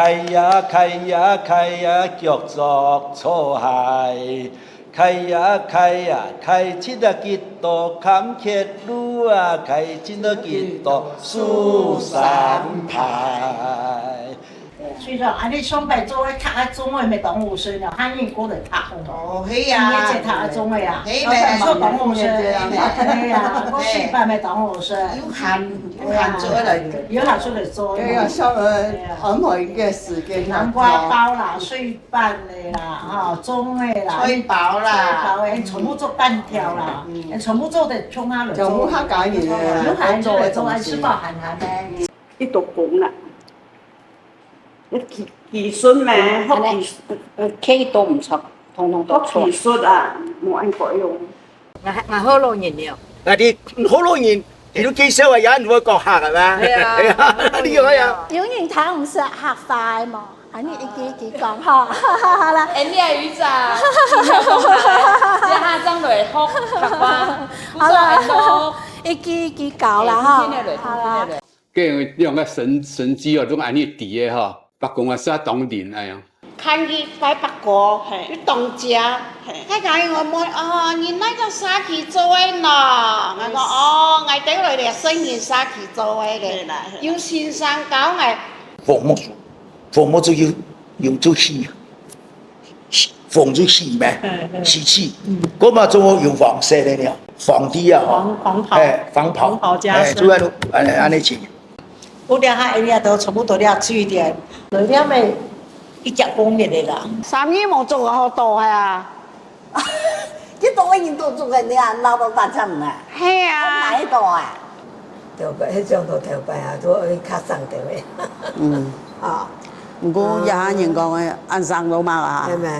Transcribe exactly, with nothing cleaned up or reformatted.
開呀開呀開呀，腳著草鞋。開呀開呀開，七啊幾多坎坷路啊，開，七啊幾多受傷害。所以說，恁呢上擺做个讀啊中文个當好勢呢，漢語歌來讀好無？哦，係啊。你一直讀啊中文啊，係老闆說當好勢，係係啊，我四班个當好勢。有閒有閒做來。有閒出來做。對啊，上了安排一個時間。南瓜包啦，水粄个啦，哈，粽个啦，菜包啦。菜包个，全部做粄條啦，全部做得從下來做。全部客家人有閒个做个做，東西食。飽閒閒个。一道工啦。技技術咩，學技呃，客語都毋錯，通通都錯學技。術啊，無恁个用。 𠊎𠊎學老人了。啊，你學老人，你都介紹啊，也毋會講客个嘛。係啊係啊，你有啊。有人聽毋識客話無？恁呢一句一句講吼，好啦。哎，你也有一隻，你有講客，這下正來學客話，不錯，好啦很多。一句一句教啦吼，哎，今天的好啦。今天的个兩个神神蹟哦，種恁呢底个吼，伯公啊，是啊，當靈哎呀。看去拜伯公，佢當家，佢講我問哦，你哪个社區做个喏？𠊎講哦，𠊎等來了，聖人社區做个咧，有先生教𠊎。黃木，黃木就有有出氣，黃就氣咩？氣氣，嗰嘛做有黃色个了，皇帝啊吼，黄黄袍，哎，黄袍，黄袍加身哎，主要都哎安尼请。我了下，哎呀，都全部都了水电，了了咩，一脚工业的啦。生意無做个好多啊。這當然都做个，你啊，老到大丈啊，係啊。買到啊。頭擺，迄種都頭擺啊，都愛較省點个。嗯，啊，毋過這下人講个，安生老貓啊。係咩？